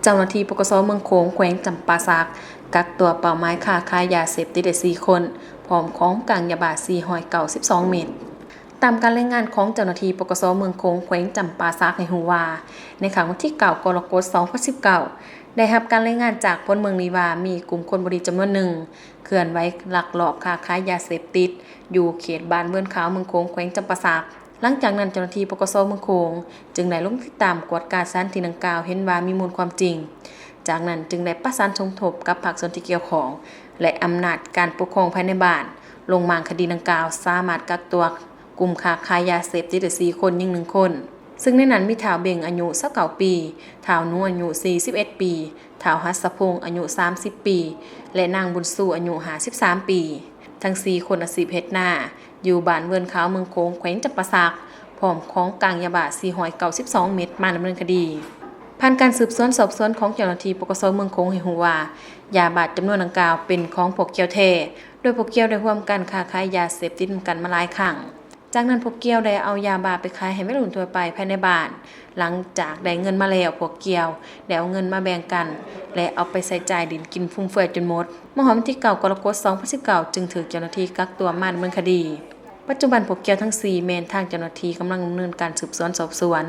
ເຈົ້າໜ້າທີ່ ປກສ ເມືອງໂຂງ ແຂວງຈຳປາສັກ ກັກຕົວເປົ້າໝາຍຄ້າຂາຍຢາເສບຕິດໄດ້ສີ່ຄົນ ພ້ອມຂອງກາງຢາບ້າສີ່ຮ້ອຍເກົ້າສິບສອງເມັດ. ຕາມການລາຍງານຂອງເຈົ້າໜ້າທີ່ ປກສ ເມືອງໂຂງ ແຂວງຈຳປາສັກ ໃຫ້ຮູ້ວ່າ ໃນຄ່ຳວັນທີເກົ້າ ກໍລະກົດ ສອງພັນສິບເກົ້າ ໄດ້ຮັບການລາຍງານຈາກພົນເມືອງດີວ່າ ມີກຸ່ມຄົນບໍ່ດີຈຳນວນໜຶ່ງ ເຄື່ອນໄຫວລັກລອບຄ້າຂາຍຢາເສບຕິດ ຢູ່ເຂດບ້ານເວີນຂາວ ເມືອງໂຂງ ແຂວງຈຳປາສັກ. ຫຼັງຈາກນັ້ນ ເຈົ້າໜ້າທີ່ ປກສ ເມືອງໂຂງ ຈຶ່ງໄດ້ລົງຕິດຕາມກວດກາສະຖານທີ່ດັ່ງກ່າວ ເຫັນວ່າມີມູນຄວາມຈິງ. ຈາກນັ້ນຈຶ່ງໄດ້ປະສານສົມທົບກັບພາກສ່ວນທີ່ກ່ຽວຂ້ອງ ແລະ ອຳນາດການປົກຄອງພາຍໃນບ້ານ ລົງມ້າງຄະດີດັ່ງກ່າວ ສາມາດກັກຕົວກຸ່ມຄ້າຂາຍຢາເສບຕິດໄດ້ສີ່ຄົນ, ຍິງໜຶ່ງຄົນ, ຊຶ່ງໃນນັ້ນມີທ້າວເບັງ ອາຍຸຊາວເກົ້າປີ, ທ້າວໜູ ອາຍຸສີ່ສິບເອັດປີ, ທ້າວຫັດສະພົງ ອາຍຸສາມສິບປີ ແລະ ນາງບຸນຊູ ອາຍຸຫ້າສິບສາມປີ. ທັງສີ່ຄົນອາຊີບເຮັດນາ ຢູ່ບ້ານເວີນຂາວ ເມືອງໂຂງ ແຂວງຈຳປາສັກ ພ້ອມຂອງກາງຢາບ້າສີ່ຮ້ອຍເກົ້າສິບສອງເມັດ ມາດຳເນີນຄະດີ. ຜ່ານການສືບສວນສອບສວນຂອງເຈົ້າໜ້າທີ່ ປກສ ເມືອງໂຂງ ໃຫ້ຮູ້ວ່າ ຢາບ້າຈຳນວນດັ່ງກ່າວເປັນຂອງພວກກ່ຽວແທ້, ໂດຍພວກກ່ຽວໄດ້ຮ່ວມກັນຄ້າຂາຍຢາເສບຕິດນຳກັນມາຫຼາຍຄັ້ງ. ຈາກນັ້ນພວກກ່ຽວໄດ້ເອົາຢາບ້າໄປຂາຍໃຫ້ໄວລຸ້ນທົ່ວໄປພາຍໃນບ້ານ. ຫຼັງຈາກໄດ້ເງິນມາແລ້ວ, ພວກກ່ຽວໄດ້ເອົາເງິນມາແບ່ງກັນ ແລະ ເອົາໄປໃຊ້ຈ່າຍຫຼິ້ນກິນຟຸມເຟືອຍຈົນໝົດ. ມາຮອດວັນທີເກົ້າ ກໍລະກົດ ສອງພັນສິບເກົ້າ ຈຶ່ງຖືກເຈົ້າໜ້າທີ່ກັກຕົວມາດຳເນີນຄະດີ. ປັດຈຸບັນພວກກ່ຽວທັງສີ່ແມ່ນທາງເຈົ້າໜ້າທີ່ກຳລັງດຳເນີນການສືບສວນສອບສວນ